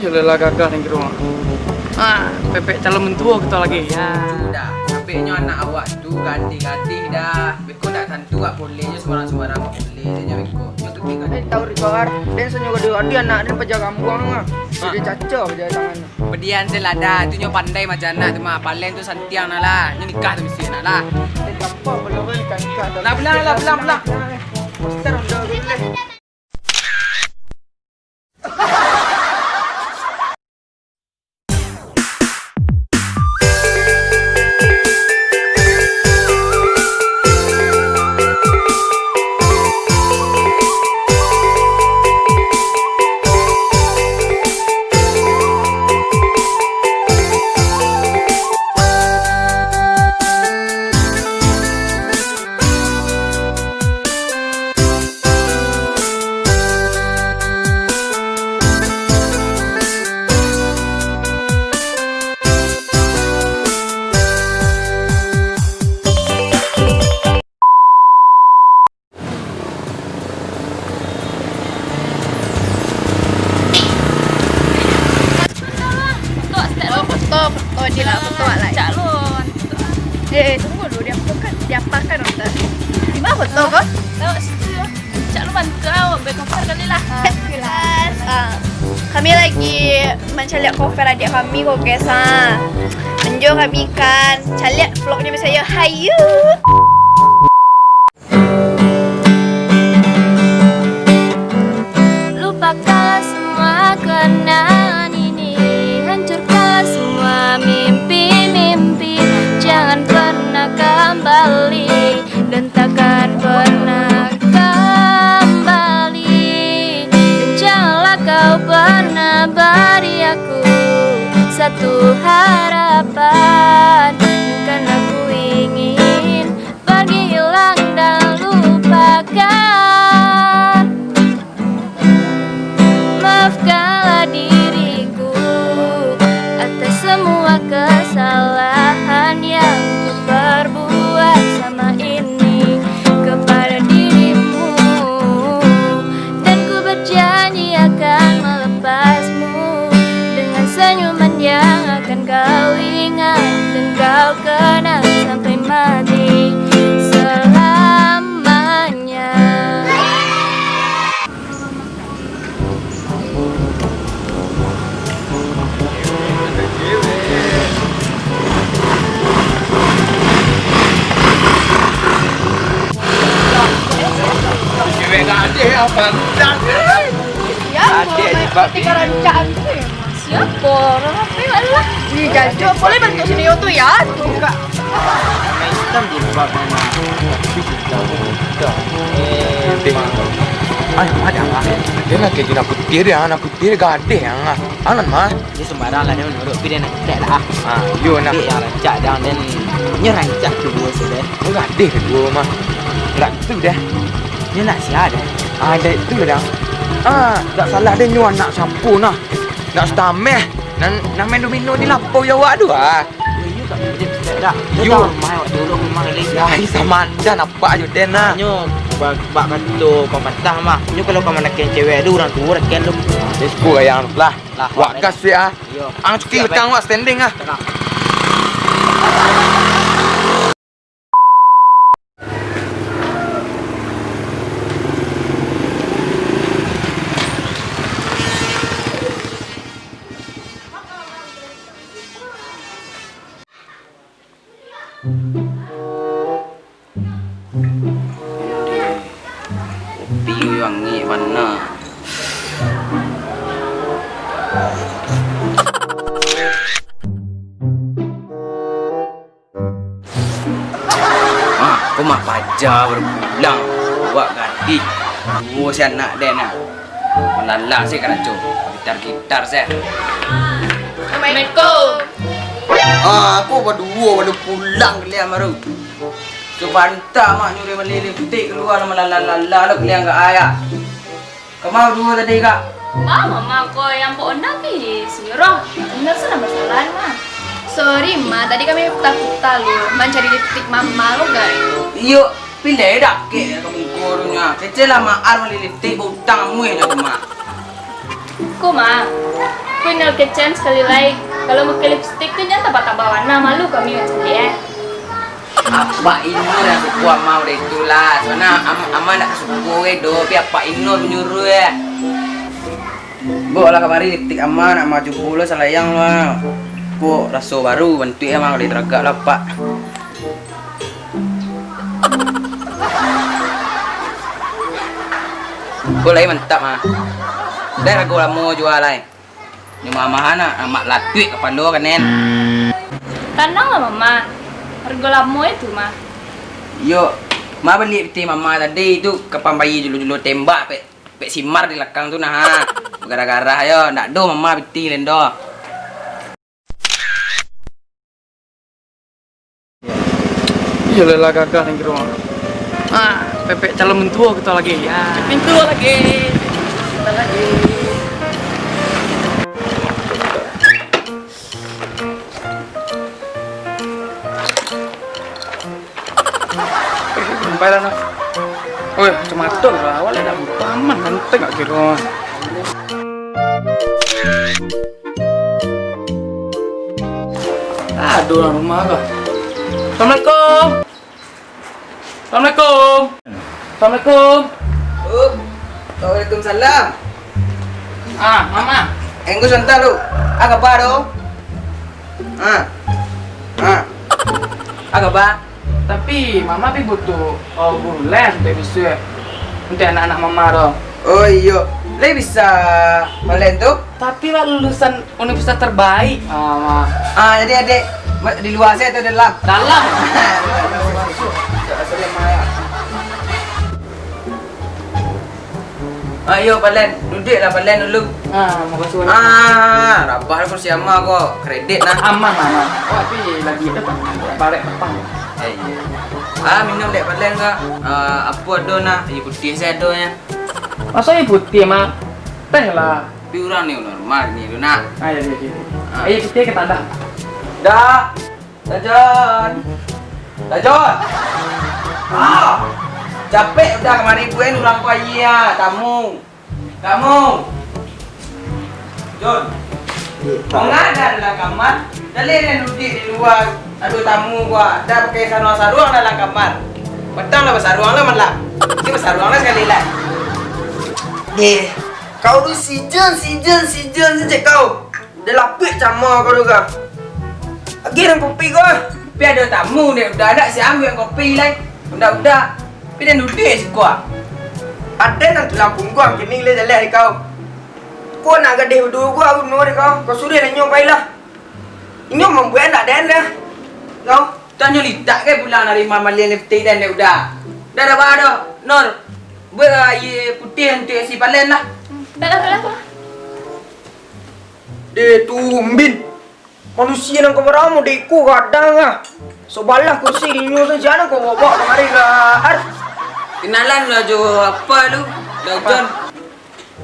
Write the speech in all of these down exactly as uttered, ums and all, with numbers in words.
Yo lah gagah nan kiro. Ah, pepek calon mentua kito lagi. Ya. Sudah, sampai nyo anak awak tu gadih-gadih dah. Beko dak tantu awak boleh nyo sembarang-sembarang boleh nyo beko. Nyo kekik gadih. Eh, tahu di kawar, den sanyo gadih-gadih anak den paja kambuang tu mah. Jadi cacau paja tangan. Pedian selada tu nyo pandai majanak tu mah. Palen tu santiang nah lah. Nyo nikah tu mesti nak lah. Eh, gampang belum kan nikah-nikah. Lah, belang, lah, belang, belang. Poster udah dulu deh. Foto, foto, foto je lah, foto awak lah. Cak lo. Eh, eh, tunggu dulu, diapakan, diapakan, Dokter? Di mana foto ko? Tahu situ ya. Cak lo bantu awak, ambil gambar kali lah. Ah, jelas. Ah, kami lagi mancaliak cover adik kami ko, guys, ah. Anjo kami kan caliak vlognya misalnya, hayu. Lupakanlah semua kenangan ini, hancurkanlah semua mimpi-mimpi. Jangan pernah kembali dan takkan pernah kembali. Dan janganlah kau pernah beri aku satu harapan, karena ku ingin pergi hilang dan lupakan. Maafkanlah diriku atas semua kesalahan yang ku perbuat sama ini kepada dirimu. Dan ku berjanji akan melepasmu dengan senyuman yang akan kau ingat dan kau kenang sampai mati selamanya. Cewek gadih yang pandang. Ya, gadih kalau main sebab ketika ini. Rancak tu ya. Siapa? Orang apa ya Allah? Ih, jajuk. Boleh bantu sini tu ya? Tu buka. Warna hitam jilbab mama. Tapi hitam, hitam. Eh, deh. Ay, ada lah. Dia nak kerja nak putih dia, nak putih dia gadih yang ah. Anan mah. Dia sembarang lah, dia menurut, tapi dia nak cetek lah ah. Ah, yo nak. Dia yang rancak dah, dan nyo rancak tu dua sudah. Dia gadih kedua mah. Nak tu dah. Nyo nak sia dah. Ah, dah tu dah. Ah, tak salah dia nyo anak siapa nah. Nak stameh. Nan, nan main domino di lapau yo awak tu ah. Iyo, tak boleh cetek dah. Yo. Yo. Dah rumah awak dulu, rumah kali. Ya, sama anda nampak je den nah. Nyo bak, bak kato pepatah mah. Nyo kalau kau manakan cewek tu, urang tuo rakan tu. Let's go, ayang lah. Lah, wak gas ya. Iyo. Ang cuki siap, utang wak standing ah. Tengah. Kopi angek bana. Ah, ko mah paja baru pulang. Awak gadih. Duo si anak den nah. Malala se karajo. Gitar-gitar se. Assalamualaikum. Ah, ko baduo baru pulang kalian baru. Sabanta mak nyuruah bali lipstik kalua lah malala-lala lo kalian ka ai ah. Kama duo tadi, Kak? Mama, mah ko yang baonda pi siro. Indak sudah masalah, mah. Sorry, mah. Tadi kami kuta-kuta lo mancari lipstik mama lo, guys. Iyo, pilih dak kek ka muko tu nya. Kecil lah maan bali lipstik, bautang muih nyo tu, mah. Ko, Ma. Ko Inul kecekan sakali lai. Kalau makai lipstik tu, jan tabah-tabah warna, malu kami mancaliak, eh. Apak Inul nan suko Ama model itu lah. Sabananyo Am-, Ama ndak suko doh, tapi Apak Inul manyuruah, eh. Baoklah kamari lipstik Ama, nak Ama cubo lo, salayang lo. Ko raso baru bantuak Ama, kalau taragak lah, Pak. Ko lai mantap, Ma. Dek rago lamo jua lai. Nyo maha-maha nak, amak latuik kapalo kanen. Tananglah, Mama. Rago lamo itu, Ma. Yo, Ma bali pitih Mama tadi tu, kapan bayi julo-julo tembak, pek, pek simar di lakang tu nah. Bagarah-garah yo, ndak do Mama pitih lendo. Iyo lah, gagah nan kiro. Ah, pepek calon mentua kita lagi. Ya. Mentua lagi. Kita lagi. Sampai lah, nah. Weh, kacamata lah. Awak lah dah paman, ganteng gak kiro. Aduh, orang rumah tu. Assalamualaikum. Assalamualaikum. Assalamualaikum. Oh, waalaikumsalam. Ah, Mama. Enggo santa tu. Ah, kaba tu? Ah. Ah. Ah, kaba? Tapi Mama pi butuh, oh, guru les untuak bisuak. Untuak anak-anak Mama tu. Oh, iyo. Lai bisa palen tu? Tapi, Wak, lulusan universitas terbaik. Ah, Ma. Ah, jadi adek ma-, di lua se atau dalam? Dalam. Ah, iyo, palen. Duduaklah palen dulu. Ah, makasih banyak. Ah, rabah lah kursi ama ko. Kredit nah. Aman, aman. Oh, tapi lagi ada tak? Barek petang. Eh, iyo. Ah, minum dek palen ko. Ah, apo ado nah? Aia putiah se adonyo. Masa aia putiah, Ma? Teh lah. Tapi urang ni normal ni tu nak. Ah, iyo, iyo, iyo. Ah. Aia putiah ka tandak. Dah. Dajon. Dajon. Ah. Capek udah kamari pun urang ko aia, tamu. Tamu. Jon. Manga dalam kamar, jaleh den duduak di lua, ado tamu ko, dah pakai saruang-saruang dalam kamar. Patang lah basaruang lah malam. Ni basaruang lah sakali lah. Deh. Kau tu sijen, sijen, sijen sajo kau. Dah lapuak cama kau tu ka. Agiah nan kopi ko ah. Tapi ado tamu dek udah dak si ambiak kopi lai. Udah-udah. Tapi den duduak siko ah. Aden nan tulang pungguang kini lai jaleh di kau. Ko nak gadih baduo ko ah, bunuah dek kau. Kau suruah inyo pailah. Inyo mambuek nak den dah. Kau. Tanyo litak ke pulang dari mamalian lipstik den dek udah. Dah dak ba doh, Nor. Buek aia putiah untuak si Palen lah. Dah lah, dah lah. Deh, tumbin. Manusia nan ka baramo dek iko gadang ah. Sabalah kursi dinyo tu, sia nan kau bawa kamari lah, Ar? Kenalan lah jo apa lu? Dajon.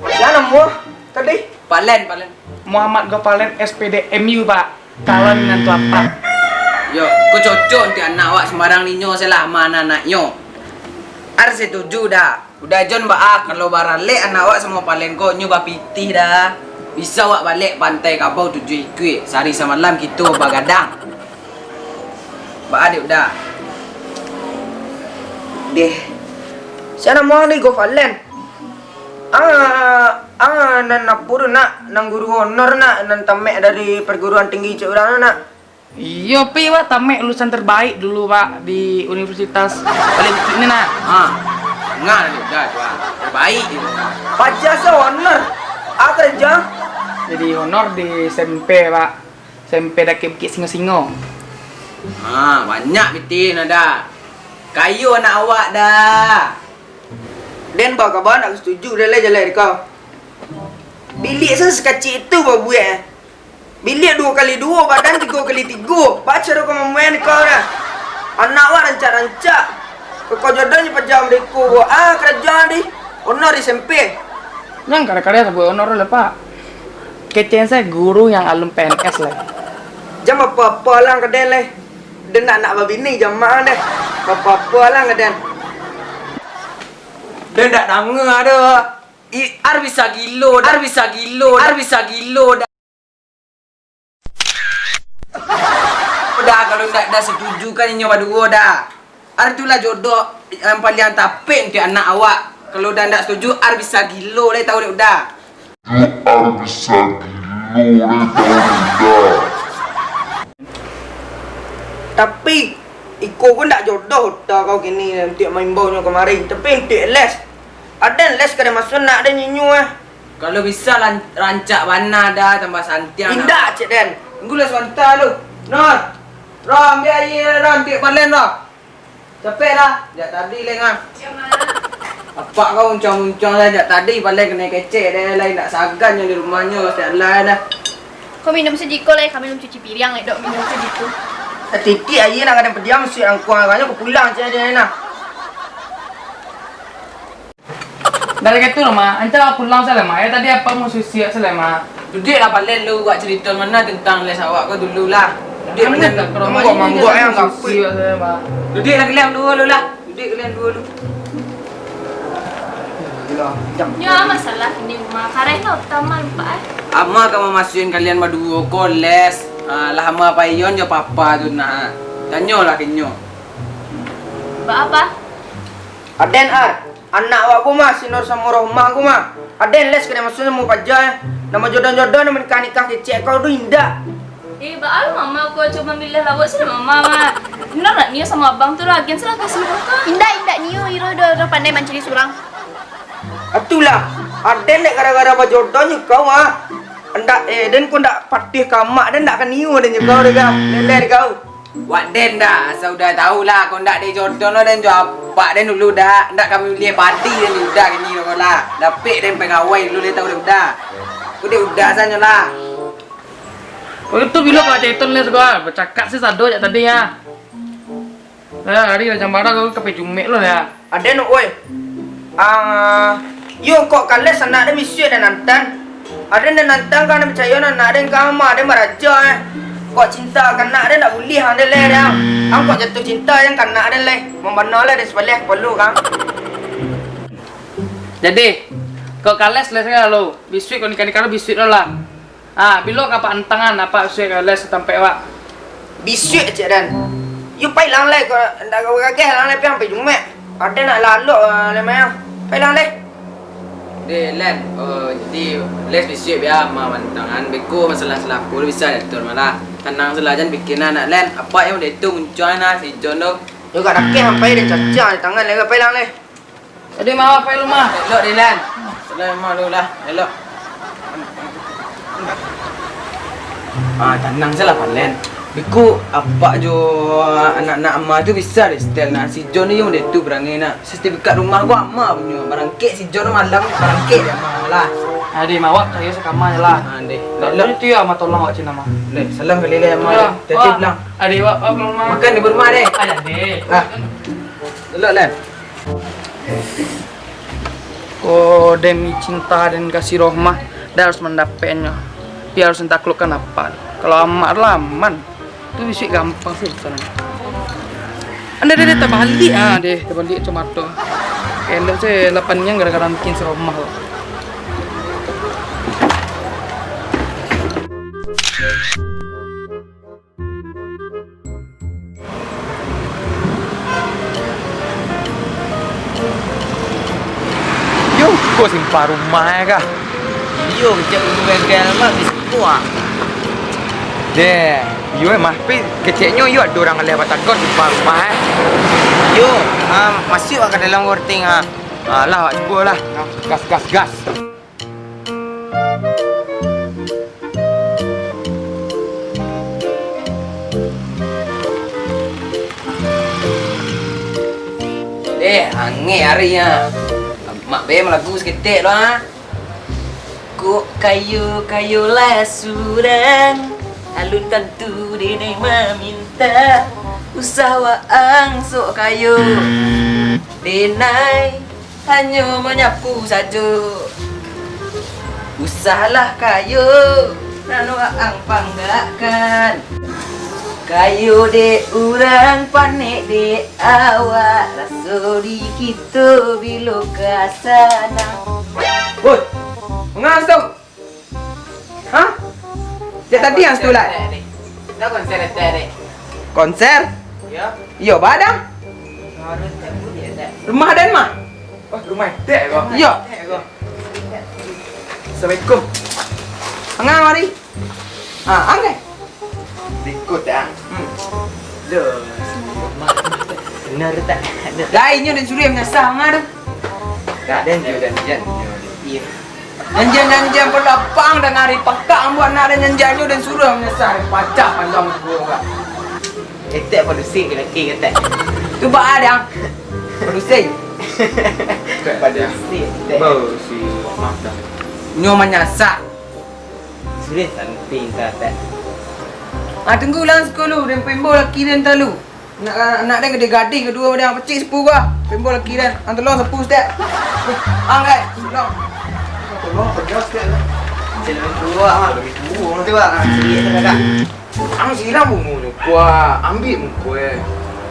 Sia namo tadi? Palen, Palen. Muhammad Gopalen, S P D M U, Pak. Calon minantu Apak. Yo, ko cocok untuak anak awak, sumbarang ninyo se lah, ma anak-anaknyo. Ar setuju dah. Udah Jon, baa, kalau baralek anak awak samo Palen ko, nyo bapitih dah. Bisa awak balek Pantai Kabau tujuah ikuik, sahari samalam kito bagadang. Baa dek udah. Deh. Sia namo ni Gopalen? Ah, ah, nan apo tu nak, nan guru honor nak, nan tamek dari perguruan tinggi cek urang tu nak. Iyo, Pi, Pak, tamek lulusan terbaik dulu, Pak, di universitas paling kini nak. Ha. Dengar dek udah tu, ha. Terbaik je. Paja sa honor. Apa kerja? Jadi honor di S M P, Pak. S M P Dakek Bukik Singo-Singo. Ha, banyak pitih nan ado. Kayo anak awak dah. Den bakaba nak setuju dah lai jaleh dek kau. Bilik sa sakacik itu babuek. Bilik duo kali duo, badan tigo kali tigo. Baa caro kau mamuahan kau dah. Anak awak rancak-rancak. Kau jodohnyo paja merdeka ko. Ah, karajo di honor di S M P. Jan kada-kada sabuik honor lah, Pak. Kecek se guru nan alun P N S lai. Jan bapa-apa lah ka den lai. Den nak, nak babini jamaah deh. Bapa-apa lah ka den. Den dak danga doh. I, Ar bisa gilo, Ar bisa gilo, Ar bisa gilo, Da. Da, kalau ndak Da setuju kan inyo baduo, Da. Ar tu lah jodoh yang paliang tapek untuak anak awak. Kalau Da ndak setuju, Ar bisa gilo, lai tahu dek Da. Ar bisa gilo, lai tahu dek Da. Tapi, iko ko ndak jodoh uta kau kini untuak maimbau nyo kamari, tapi untuak les. Aden les ka dimasuak anak den inyo, eh. Kalau bisa lan-, rancak bana Da, tambah santiang. Indak, cek den. Tunggulah sabanta lu. Nur, Ro, ambiak aia, Ro, untuak palen, Ro. Capek lah, jak tadi leng ah. Apak kau muncang-muncang lah, jak tadi palen kanai kecek deh, lai ndak sagan nyo di rumahnyo, pasti alah dah. Ko minum sajiko lai, kami minum cuci piriang lai, dok minum sajiko. Satitik aia nan ka den padiam, suik rangkuang aranyo, ko pulang cek den nah. Dari katu lah, Mak. Ancak lah pulang salah, Mak. Eh, tadi apak mau susiak salah, Mak. Duduak lah, palen lu buat carito mano tentang les awak ko dulu lah. Duduak, palen. Mangguak-mangguak, eh, anggapuik. Duduak lah kalian duo lu lah. Duduak kalian duo lu. Nyo, masalah kini rumah. Kareh lah utama lupa, eh. Ama ka mamasuakan kalian baduo ko les. Ah, lah ama paiyon jo papa tu nah. Tanyolah ka inyo. Baa, Pa? Aden, Ar. Anak awak ko mah, si Nur samo Rohmah ko mah. Aden les ka dimasuak samo paja, eh. Nan bajodoh-jodoh, nan manikah-nikah kecek kau tu indak. Eh, baa lo mama ko cuma mamiliah lawak sajo mama mah. Nur nak nio samo abang tu lah, agian salah kasih kau tu. Indak, indak nio, Iroh doh, doh pandai mancari surang. Atulah, Aden dek gara-gara bajodoh nyo kau ah. Ndak, eh, den ko ndak patuah ka amak, den ndak ka nio den jo kau doh, kau. Leleh kau. Wak den dah, asa udah tahu lah, kok ndak dek jodoh no den jo apak den dulu dah, ndak kami bali padi den jo udah kini ko lah, dapek den pegawai dulu lai tahu dek udah. Ko dek udah sanyo lah. Oh, itu bilo kau cerita ni, Sugar. Bacakak sih sado jak tadi ya. Lah, hari macam bara kau ka pajumek lo ya. Aden, oi. Ah, yo kok ka les anak den bisuak den nantang. Aden den nantang ka den picayo anak den ka ama den baraja, eh. Kok cinta ka anak den dak buliah den lai, den. Ang kok jatuah cinta den ka anak den lai. Mambana lah den sabaleh kapalo kang. Jadi, kok ka les, les kan lo. Bisuak kok nikah-nikah lo bisuak lo lah. Ah, bilo ka apak antangan, apak suek ka les tampek awak. Bisuak, cek den. Yo, pai lang lai, kok ndak ka bagageh lang lai, pai ampai Jumaik. Aden nak lalok, ah, lai mayang. Pai lang lai. Deh, Len, oh, jadi les bisuak bia ama antangan, beko masalah salako bisa diatur malah. Tanang salah, jan pikia nak, Len. Apak yang udah itu muncuang nah, si John tu. Yo, kak dakeh ampai den cacang di tangan lai, pai lang lai. Jadi, maaf, pai lu mah. Elok, Dilan. Salam, maaf lu lah. Elok. Ah, tanang salah, Palen. Beko, apak jo anak-anak ama tu bisa deh setel nak. Si John ni yang udah tu berangai nak. Sertifikat rumah gua ama punyo. Barangkek si John malam, barangkek dia ama lah. Ah, deh, mawak kayo sakama je lah. Ah, deh. Elok. Itu ya, ama tolong awak cina mah. Deh, salam kali lah ama. Ya. Titip lah. Adek, wak, wak, rumah. Makan di rumah, deh. Ayah, deh. Ah. Elok, Lan. Oh, demi cinta dan kasih Rohmah, dia harus mendapatkannya. Dia harus taklukkan apa. Kalau amak lah aman, tu bisuak gampang sih urusan. Anda deh, deh, terbalik ah, deh, terbalik tu mata. Elok sih lapan yang gara-gara bikin si Rohmah tu. Yo, ko simpang rumah eh kah? Iyo, kecek urang bengkel mah di situ ah. Deh, iyo eh mah, tapi keceknyo iyo ado urang aleh batagor simpang rumah eh. Yo, ah, masuak ka dalam worting ah. Alah, awak cubo lah. Gas, gas, gas. Deh, angek ari nyo. Mak be malagu saketek lo, ha. Kok kayo-kayo lah surang, alun tantu denai maminta. Usah waang sok kayo, denai hanyo manyapu sajo. Usahlah kayo nan waang panggakkan. Kayo dek urang, panek dek awak, raso di kito bilo ka sanang. Langsung. Hah? Dari tadi ang situ lai. Dah konser etek, Dek. Konser? Yo. Iyo, ba a? Suaro etek bunyi, Dek. Rumah den mah? Oh, rumah etek ko. Iyo. Etek ko. Assalamualaikum. Angah mari. Ah, angah. Berikut, ah. Hmm. Duh, si Umar. Benar tak? Lain nyo den suruah manyasah angah tu. Tak, den jo janjian. Iyo. Janjian-janjian palapang danga ari pakak ambo anak den janjian nyo den suruah manyasah pacah pandang gua. Etek padusi ka laki etek. Tu ba a dang. Padusi. Padusi etek. Bau si Umar dah. Nyo manyasah. Sudah santi ka etek. Ah, tunggu lah siko lu, den paimbau laki den talu. Anak, anak den gadih-gadih kaduo den, pacik sapu gua. Paimbau laki den. Ang tolong sapu saketek. Ang, gai, tolong. Tolong pedas saketek lah. Cik, lebih tua, ah. Lebih tua. Tu, ah, sikit tu, kakak. Ang siram bungo nyo, kuah, ambiak muko, eh.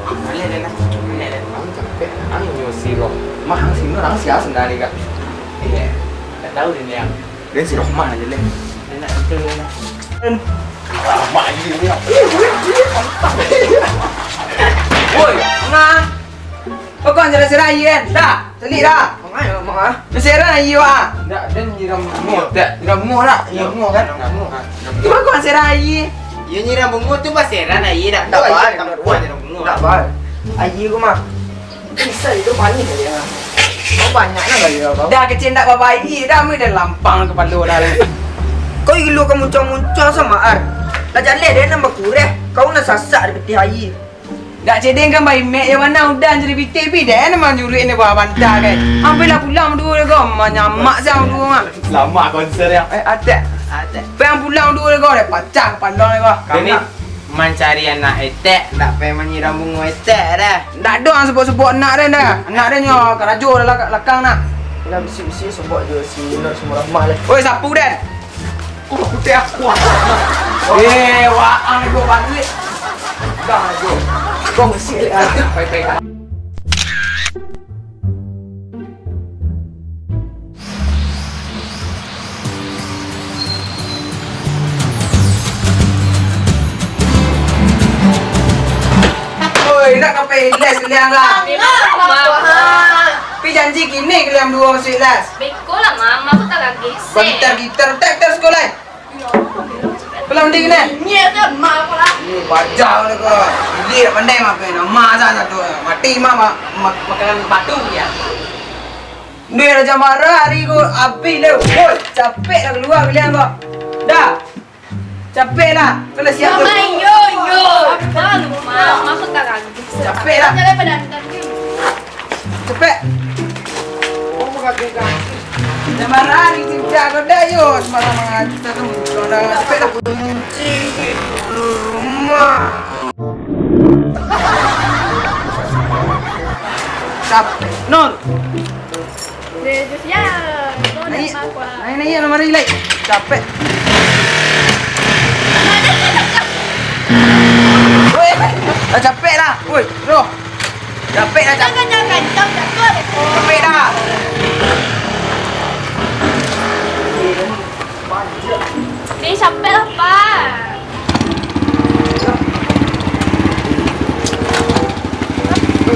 Boleh, boleh lah. Boleh lah. Ang capek, ang nyo siram. Mah, ang siram, ang sia sebenarnya, kak. Iya. Tak tahu dia ni, ang. Den si Rohman aja, Den. Enak betul, enak. Lama aja dia. Woi, Mak. Kau kan sirah-sirah aia, kan? Dah, selik dah. Mak, ya, Mak, ah. Sirah aia, Wak. Ndak, den nyiram bungo, tak? Nyiram bungo, nak? Nyiram bungo, kan? Nyiram bungo. Cuba kau sirah aia. Ya, nyiram bungo tu, bah, sirah aia, dak? Ndak, bah, ndak, bah, nyiram bungo. Ndak, bah. Aia ko, Mak. Bisa itu manih aja. Kau banyak lah gaya kau. Dah kecil ndak babaik dah, mui dah lampang kapalo dah. Kau ilu ka muncang-muncang sama ar. Lah jaleh deh nan bakureh. Kau nan sasak di pitih aia. Dak cedeng kan baimek je mana udah jadi pitih pi deh nama nyuruik ni buah bantah kan. Ambil lah pulang dulu deh kau, manyamak siang dulu ah. Selamat konser yang eh atek. Atek. Pang pulang dulu deh kau, dah pacah kapalo deh kau. Kami mancari anak etek, ndak pai manyiram bungo etek dah. Ndak doh ang sebut-sebut anak den dah. Anak den nyo karajo dah lak-, lakang nah. Lah bisi-bisi sebut jo si Nur sama Rahmah lah. Oi, sapu den. Oh, putih aku. Eh, waang ibu balik. Dah ajo. Kau mesti ah, pai-pai. Oi, nak ka pai les kalian lah. Pi janji kini kalian duo masuak les. Beko lah, Mam. Aku tak lagi. Bentar gitar, tak, tak sekolah. Pulang di kini. Nyiak ke mak aku lah. Ni bajau ni kau. Dia pandai makan. Nama saja tu. Mati mah ma-, ma-, makanan batu ya. Ni Raja Marah hari ko habis dah. Woi, capek dah keluar kalian kau. Dah. Capek lah. Kau dah siap tu. Yo, yo. Apa lu, Mak? Masuk tak lagi. Capek lah. Jalan pada antar ni. Capek. Kau mau kaki-kaki. Jangan marah ni, cinta kau dah, yo. Sembarang mengata tu. Kau dah capek lah. Kunci rumah. Capek. Nur. Deh, Jus, ya. Kau Naik. Nampak, Wak. Naik, naik, lamari, naik. Capek. Woi, dah capek lah. Woi, bro. Capek dah, capek. Jangan, jangan, kau takut. Capek dah. Ni capek lah, Pak.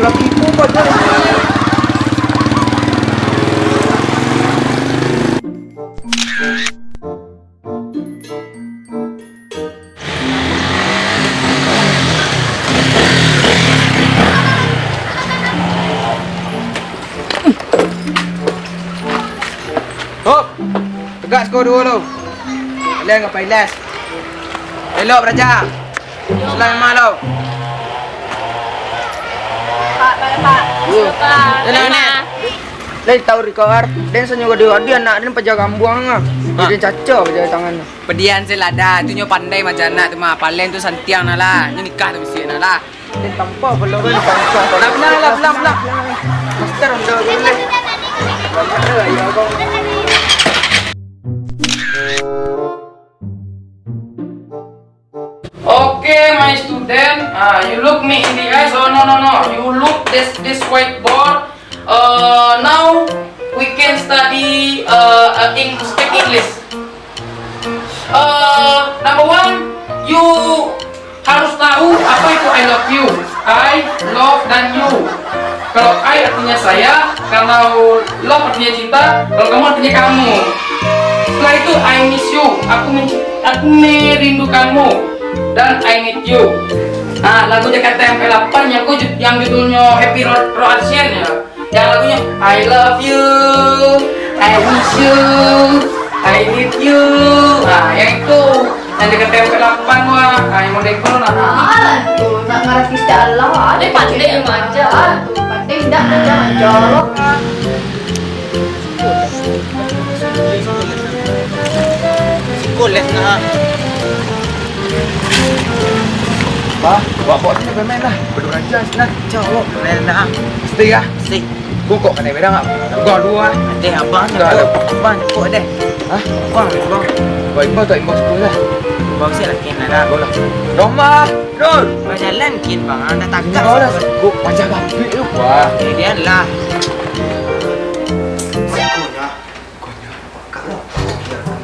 Laki pun pacar. Hop! Tagak siko duo lo. Kalian ka pai les. Elok baraja. Selamat malam. Pak, Pak, Pak. Yo. Pak. Tenang, Nek. Lai tahu ri kawar, den sanyo gaduah-gaduah anak den paja gambuang ah. Ha. Jadi caca paja tangan. Padian se lah dah, tu nyo pandai macam anak tu mah. Palen tu santiang nah lah. Nyo nikah tu bisiak nah lah. Den tampak pulo kan tampak. Lah pulang lah, pulang, pulang. Master udah boleh. Banyak lah ya kau. Okay, my student, uh, you look me in the eyes. Oh, no, no, no. You look this, this whiteboard. Uh, now we can study, uh, Uh, Eng-, speak English. Uh, number one, you harus tahu apa itu I love you. I love dan you. Kalau I artinya saya, kalau love artinya cinta, kalau kamu artinya kamu. Setelah itu, I miss you. Aku menci-, aku merindukanmu. Dan I need you. Nah, lagu J K T M P delapan yang ku ju-, yang judulnya Happy Ro-, Roadsien ya. Yang lagunya I love you, I miss you, I need you. Nah, yang itu, yang J K T M P delapan wah. Nah, yang model itu nah. Ah, tu nak ngarah kita lah. Dia pandai manja. Ah, tu pandai ndak manja-manja lo. Sekolah nak. Bah, bawa-bawa sini pemain lah. Berdua aja sini. Cok, pemain lah. Mesti kah? Mesti. Kau kok kena bedang, ah? Gua dua, ah. Deh, abang, Dah, cok. dah. Abang, cok deh. Hah? Abang, abang. Baik, abang tak imbas tu lah. Abang, saya lagi nak dah. Bola. Roma, Dul. Bajalan kin, bang. Anda tak Ini kau dah. Kau macam babi tu, wah. Jadian lah. Konyol. Konyol. Kau.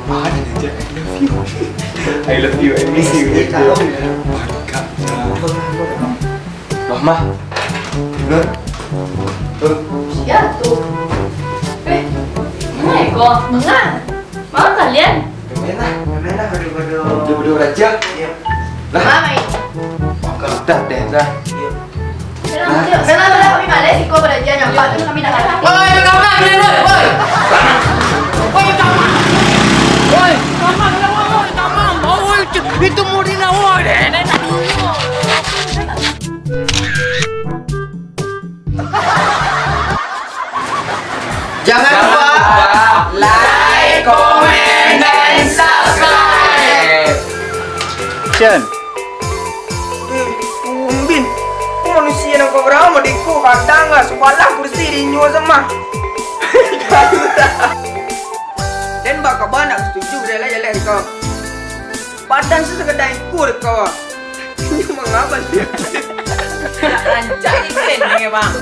Mana dia, I love you. I love you, I miss you. Mantap, ya. Loh, Mah. Loh. Loh. Sia tu? Eh, manga ko? Manga? Manga kalian? Main lah, main lah, daripada Daripada belajar. Iya. Lah. Manga main? Makan. Dah, dah, dah. Iya. Dah, dah, dah, dah, kami balik, siko belajar, nyampak tu kami dah. Oi, kawan, kalian, oi, oi. Oi, kawan. Oi, kawan, kawan, oi, kawan. Oi, itu Murina, oi. Jangan lupa like, comment, and subscribe. Action. Eh, Umbin, kok manusia nan kau barawa, diko kadang lah, subalah kursi di inyo sama. Dan bak kaba nak setuju, jaleh-jaleh diko. Badan tu sakadar ikua dek kau. Inyo mangaba tu? Rancak ikan ni, bang.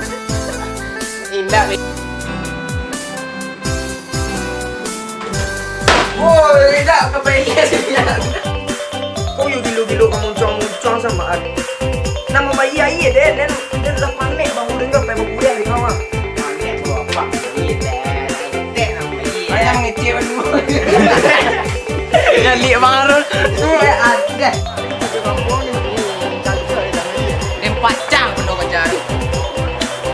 Indak, be. Woi, indak, ka bayia sini. Kau yo gilo-gilo ka muncuang-muncuang samaan. Nan mambayia aia, den, den, den lah panek bangun dengka pai babuliah di kau, ah. Panek tu apa? Ini, den, den, den, den. Banyak mangecek baru. Jadi, Bang Arun. Woi, ada.